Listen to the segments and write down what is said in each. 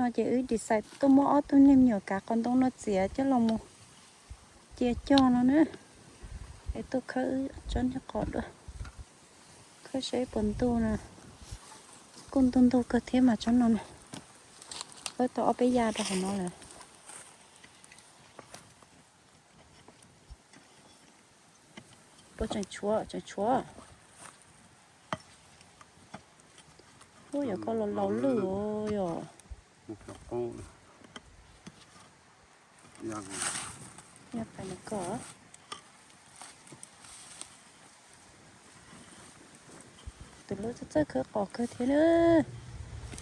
No ces wb decide tuaj muab ob tug niag me nyuam kav qos ntoo no txiav coj los mus cia cog no na. Es tuaj khawb tsob niag qos dua, khawb saib puas ntug na. Kuj ntug ntug kawg thiab mas tsob no na. Khawb tau ob peb yam rau hauv no lawm. Puas tseem tshuav, tseem tshuav. Ub, yog koj los laus lwj yom. Yog pais nws koj. Tus hlub txawj txawj khawb qos kawg thiab na.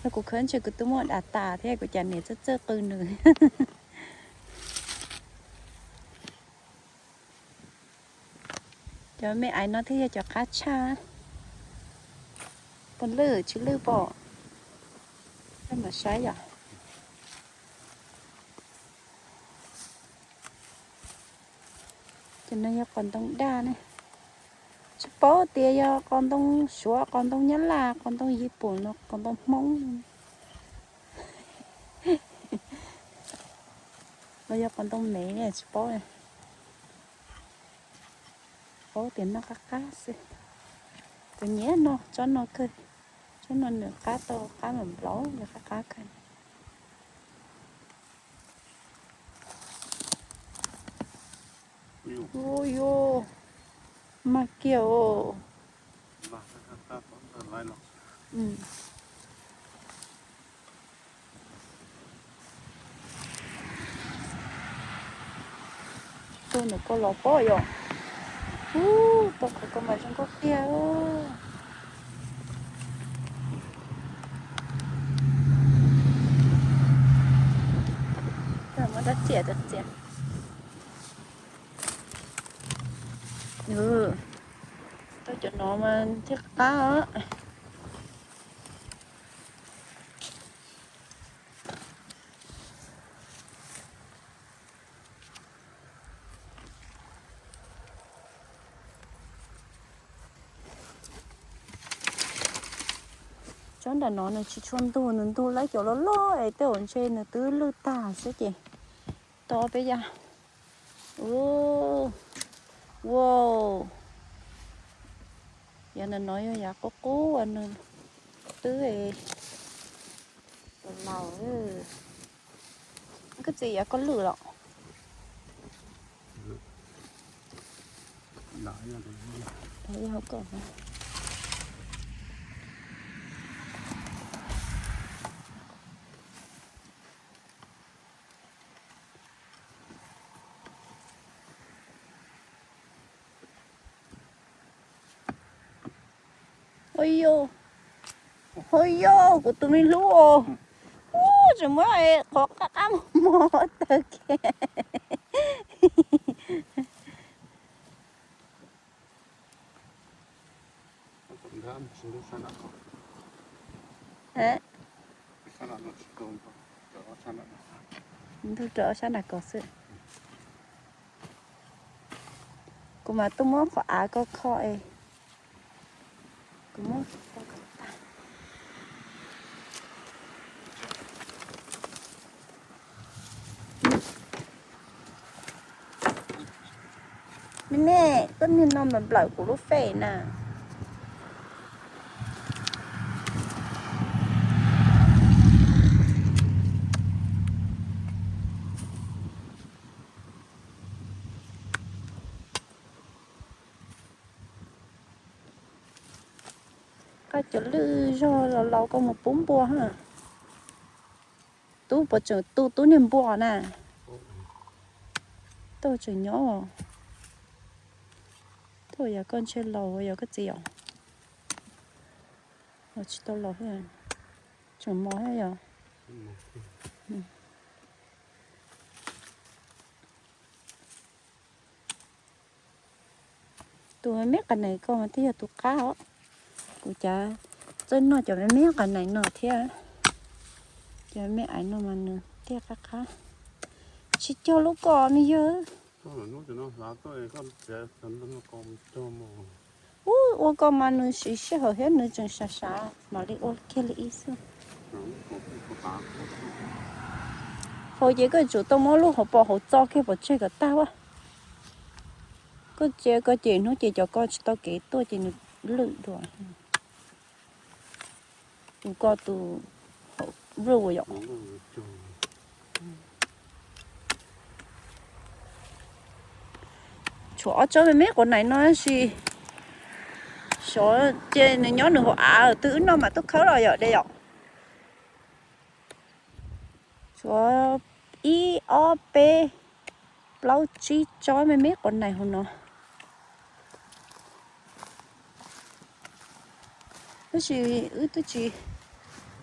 Yog kuv khawb ntshe kuv twb muab dam tas thiab, kuv cas niam txawj txawj qw nws. Cov me aiv no thiaj yog cov qab tshaj. Puas lwj tsis lwj pom. Koj mam saib yom. Ces no yog qos ntoo daj ne. Tsis paub tias yog qos ntoo Suav, qos ntoo Nyab Laj, qos ntoo Yis Pum, qos ntoo Hmoob, los yog qos ntoo Mev ne tsis paub. Paub tias noj qab qab xwb. Kuv nyiam no, tsob no kawg. Tsob no nws qab tau qab nplaum nplaum, yog qab qab kawg. Ub, yuav mag kiag os. Tus ntawm koj los pob yom. Ub, tau qhov ko mas zoo nkauj tiag. Muab dab txiam dab txiam. Tau cov no mas thiaj qab os. Tsob nram no nws tsis tshua ntug, nws ntug lawm cov loj loj es tej zaum ntshe nws twb lwj tag xwb ces tau peb yam. Ua, yog ntawm no yog yav qub qub uas nws twb laus. Koj txiv, yav koj lwj los? Ua yog, ua yog kuv tus me hlub os. Ub, tseem muab qhov qab qab mos mos tawg kiag. Ntug rau sab nram kos xwb. Kuv mam tuaj muab qhov av ko kho es. Me me, koj niag no mas nplawm kuv lub fej na. Koj cov lwj zog los laus koj mus pub npua ha. Tub puas tseem tu tub niag npua na? Tub tseem nyob. Tub yog koj ntshe laus yog koj txiv os. Los tsis tau laus thiab, tseem mos thiab yog. Tus me me qas nees ko mas twb yog tus qab os. Kuv cav txawj noj cov me me qas nees no thiab. Cov me me aiv no mas nws thiaj qab qab. Tsis cog lub ko me yawg. Ub, ua ko mas nws siv sij hawm thiab nws tseem sav sav mam li ua kiag li ib xwb. Faus ces koj tsum tau muab lub hauv paus hauv txo kiag pov tseg kom tag a. Koj tsis, koj ces hnub ces cov ko tsis tau kev tuaj ces nws lwj dua. Tus ko tus hauv lwj ua yom. Tshuav ob tsob me me quav nais no tab sis xyov ces nws nyob nws hauv av twb wb noj mam tuaj khawb los yom de yom. Tshuav ib ob peb plaub tsib tsob me me quav nais hauv no. Tab sis wb twb tsis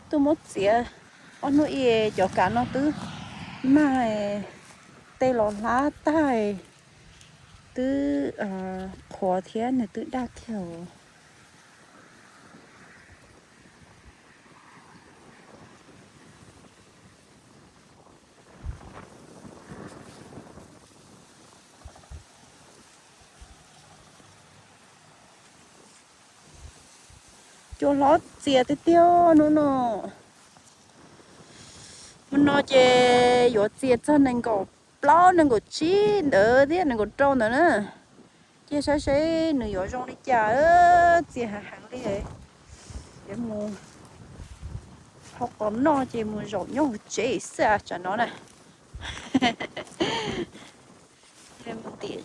tuaj muab txiav, ob hnub ib cov kav no twb mag tej los hlab tag, twb qhuav thiab nws twb daj kiag. Cua hlob txias tiag tiag hnub no. Hnub no ces yuav txias txog nees nkaum plaub nees nkaum tsib ntawd thiab nees nkaum rau ntawd na. Cia saib seb nws yuav zoo li cas, txias heev heev li. Yuav mus hau qos noj ces mus zaum nyob hauv tsev xwb tsam no na. Mus tim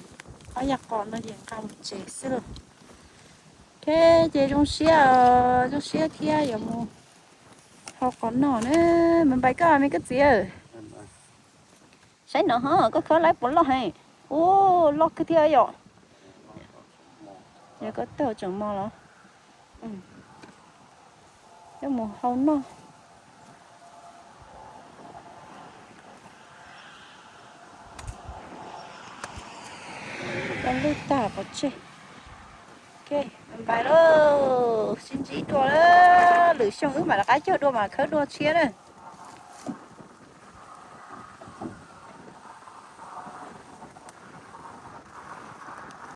ob yag qos no ces nqa mus tsev xwb lauj. Ok, ces zoo siab, zoo siab thiab yuav mus hau qos noj na. Mas npais koj me koj txiv. Saib no ho koj khawb laib puas loj heev. Ua loj kawg thiab yom. Yog koj tau tseem mos los, yuav mus hau noj. Tau lwj tag pov tseg. Ok, npais lauj, sib ntsib dua lwm xyoo wb mam rov qab cog dua mas khawb dua tshiab na.